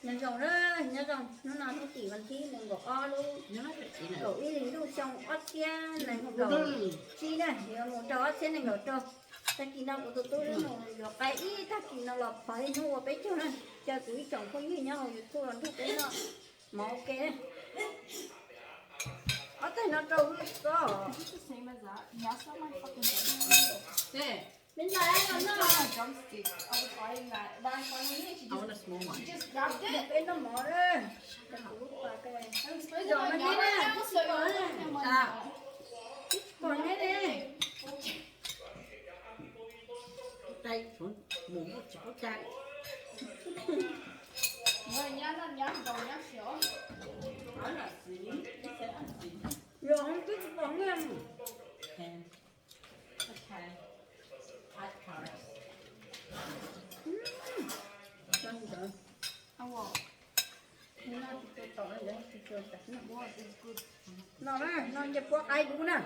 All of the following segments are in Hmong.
Nyob zoo na, nyob zoo, hnub no hnub tim vas thib nees nkaum ob lub kaum ib hlis ntuj xyoo ob txhiab nees nkaum tsib na, yuav mus rau ob txhiab nees nkaum rau. Tag kis no kuv tus tub mus yuav qaib ib tag kis no los phov ib hnub ua peb caug na. Caw kuv ib tsoom phooj ywg nyob hauv YouTube los nrog peb noj mov ua ke. Ob tag no rau wb txob. Me ntxhais los noj. Peb noj mov na. Zom no ne, twb tsis pom ne. Zom twb tsis pom ne. No na, no nce puab qaib dub na.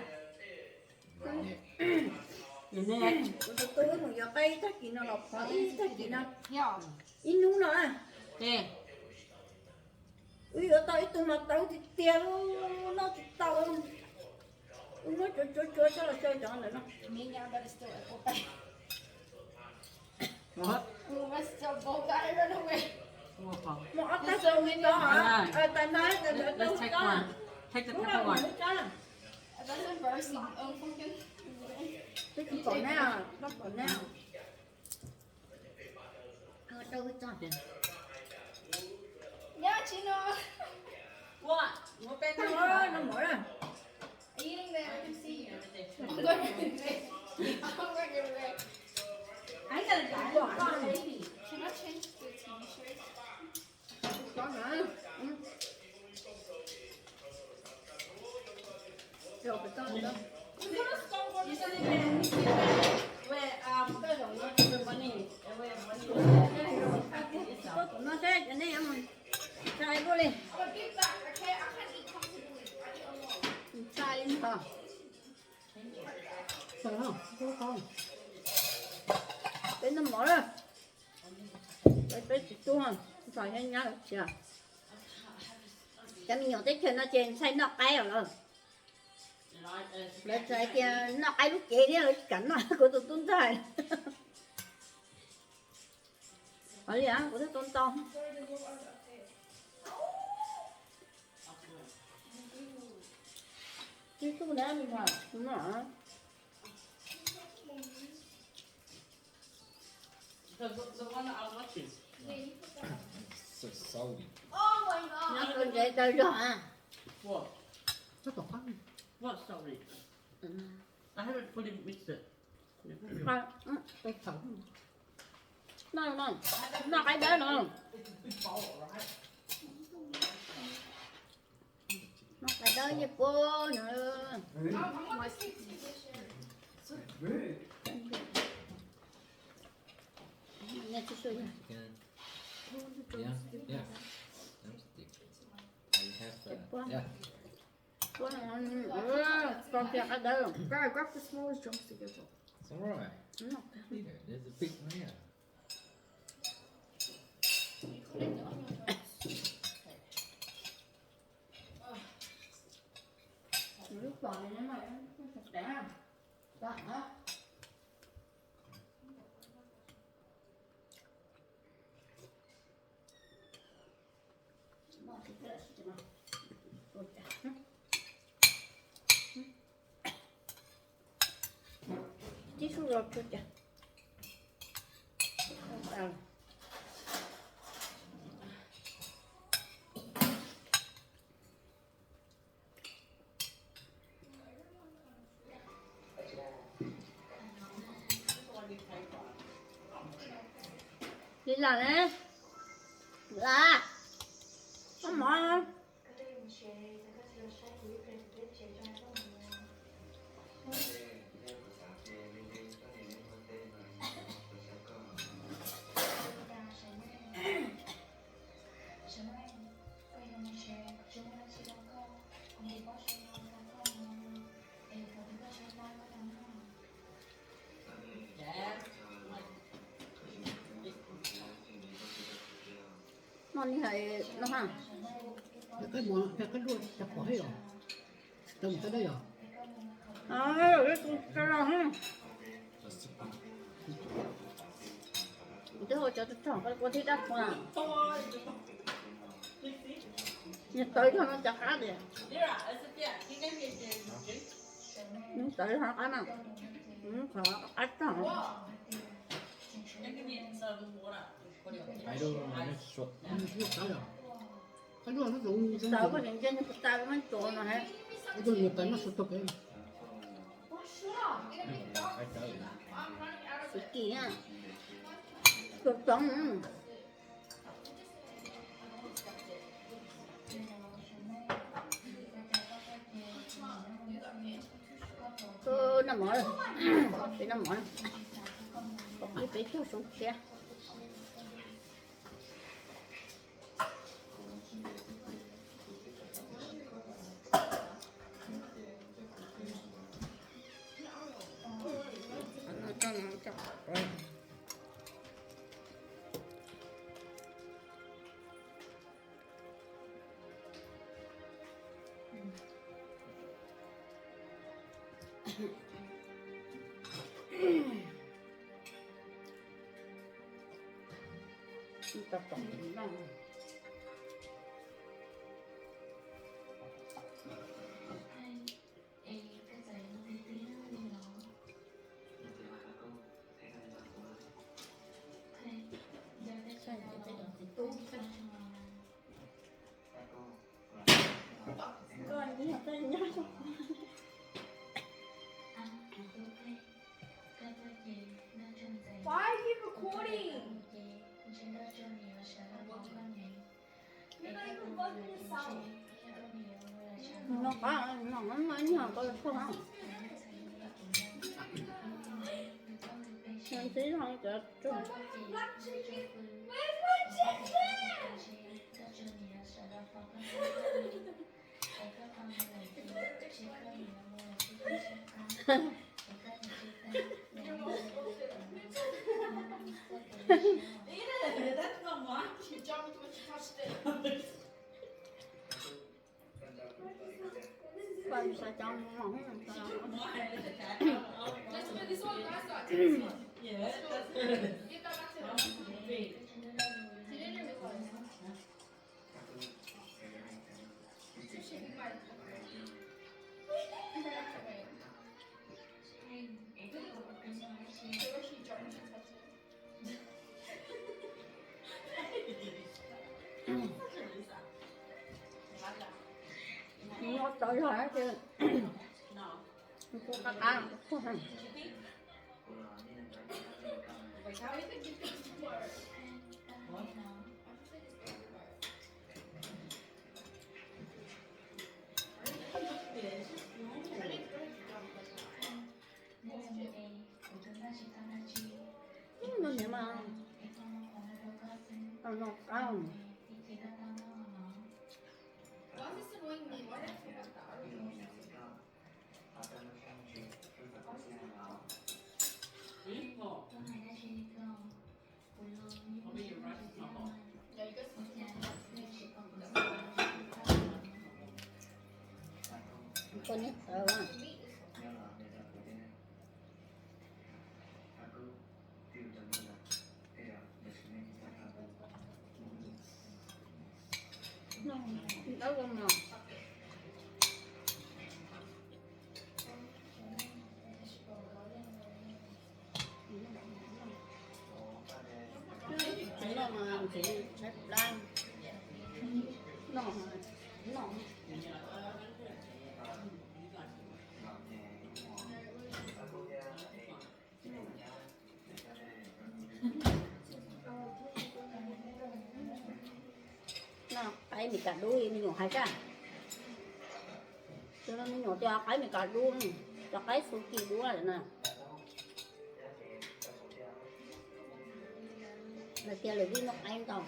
Kuv tus tub wb mus yuav qaib ib tag kis no los phov ib tag kis no, ib hnub no na. Wb yuav tau ib tug mas tau tiag tiag, noj tsis tau. Wb muab tsuav tsuav tsuav coj los xyaw cov ntawm no. Muaj ob tag xyaw li no, tas no tas ntawd tau tso. Twb tsis pom neb, tsis pom neb. Tuaj tom no seb cov nej yuav mus tsa ib pliag li. Tsa li ntawd. Peb noj mov na. Peb tsis tub, ntxhais thiab nyab lawv tsis. Cov me nyuam teb chaws no ces ntshai noj qaib os lawm. Lawv txawm hais tias noj qaib lub cev thiab lawv tsis kam noj, kuv tus tub ntxhais. Ua li kuv thiaj tau ntau. Tib tug na, me ntxhais, no. So salty. Nyob kawg ntsev daws zog a. What? What salty? I haven't fully mixed it. Noj, noj, noj qaib dawb no. Noj qaib dawb ncej puab no. Noj tib si. Yeah, yeah. Noj qaib dawb. Grab, grab the smallest drumstick as well. It's all right. Here, there's a big one here. Tib sub los tsuag cas. Li las ne, las, mov mov. Ni hais no ha. Qaib mos, qaib luaj cas pom thiab yom? Tau mus tau dab yom? Tus twb ua cov tog kua thiab dab qhuas. Nws tawv zog no cov qab tias. Nws tawv zog qab na. Qhov qab tog. Tawv koj tseem ntsia nws puas tawv, muab tsuav no he. Txiv kis, tsuav tsoov. Noj mov, peb noj mov, peb peb tug soob thiab. Why are you recording? You're not even bugging yourself. No qab no, no, no, no, no, no. Where's my chicken? Where's my chicken? Eat it! That's not mine. She jumped when she touched it. This is mine. This one, that's not tasty. Yeah, that's hers. Give that back to her. She didn't realize. Nws tawv zog ces kuv qab qab kuv tuag. No niam mas, no qab. Koj niag tawv. Noj ntawd los mas. Tsis noj mas tsis tshaib plab. Noj mas noj. Noj qaib Mes Kas dub, me nyuam hais tias, cov me nyuam tias qaib Mes Kas dub, cov qaib xu kis dub na. Lawv tias lawv vij noj qaib ntau.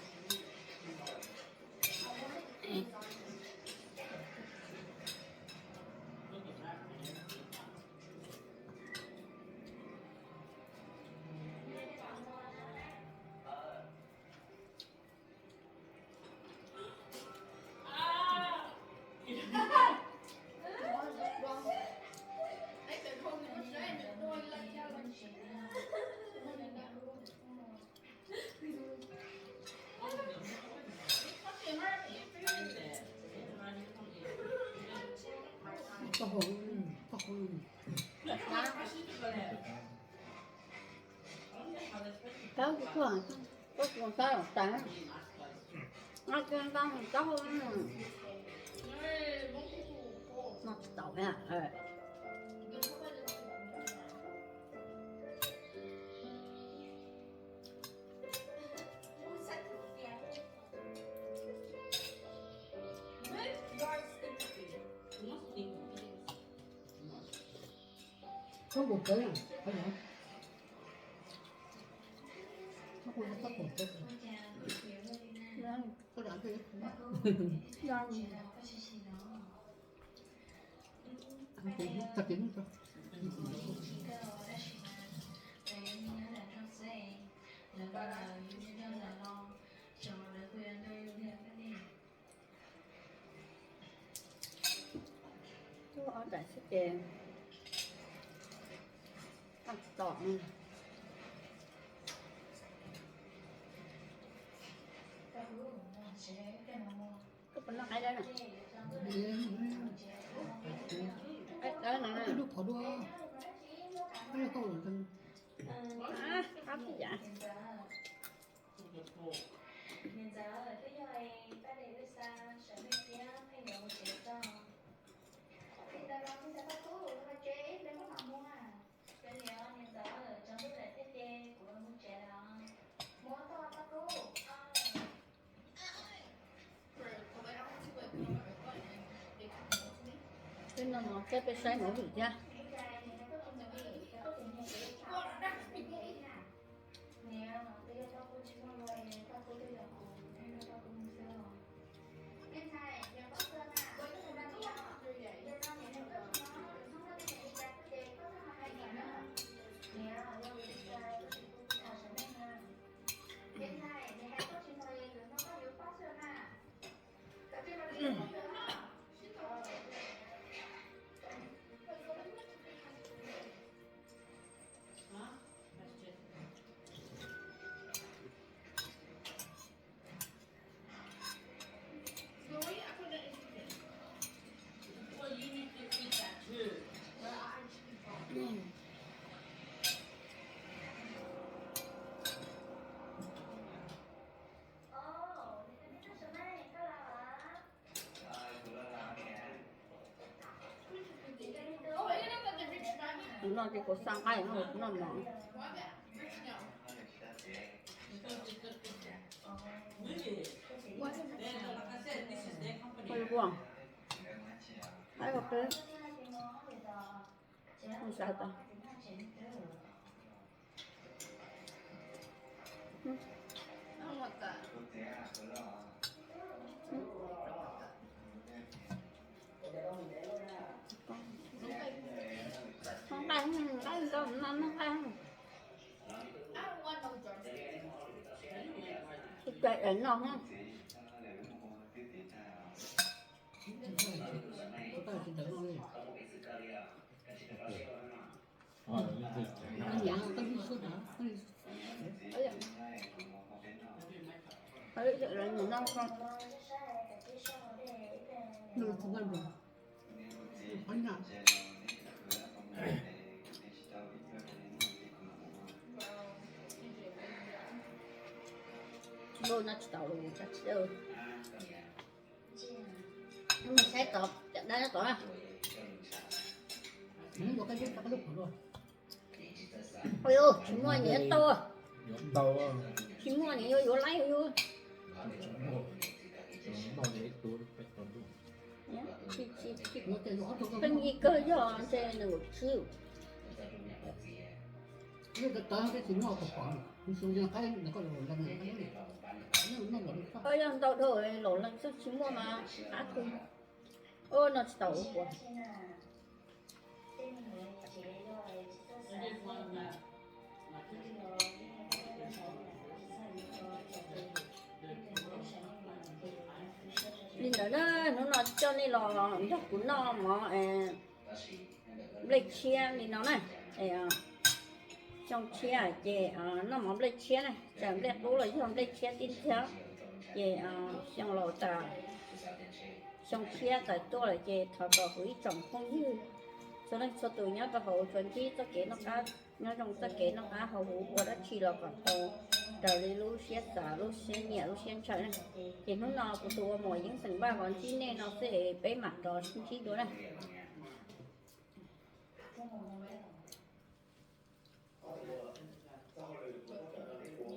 Tau kuv tuaj, koj tus tau los tas. No tsis tau mus tau. No tsis tau na. Txhob nkaum tawv na, qhov no. Txhob nkaum tawv. Tag kis hnub tso. Ub, ob daim xwb ces tag tom. Koj puas noj qaib dawb na? Qaib dawb no na. Ab, qab tij yam. Peb noj mov thiab peb saib movie thiab. Kuv noj ces kuv xa nqaij no kuv noj mov. Ua, qaib ua peb. Xav tau. Noj nqaij, nqaij ntau no noj nqaij. Ua cas es noj. Tsis muaj no tsis tau, tsis tau. Mus saib tod, cov dab tod. Ua, tsis muaj niam tau. Tsis muaj niam yuav yuav laib yuav. Pheej yig kawg yog ntshe nees nkaum tsib. Yog ntau dhau los lees xwb tsis muaj mas qab kawg. Ua no tsis tau ua. Li ntawd na, hnub no coj nej los nrog kuv noj mov nplej tshiab li no na. Xyoo tshiab ces noj mov nplej tshiab na, tsis hais nplej qub los yog nplej tshiab tib si. Ces xyoo laus tas, xyoo tshiab tawm tuaj lawm ces thov kom kuv ib tsoom phooj ywg txhua leej txhua tus nyob rau hauv tsuas ntsib txoj kev noj qab, nyob zoo txoj kev noj qab haus huv, ua dab tsi los kom tau raws li lub siab xav, lub siab nyiam, lub siab ntshaw na. Ces hnub no kuv tus ua muam Yeeb xeem Vaj los ntsib nej no xwb es peb mam rov ntsib dua na.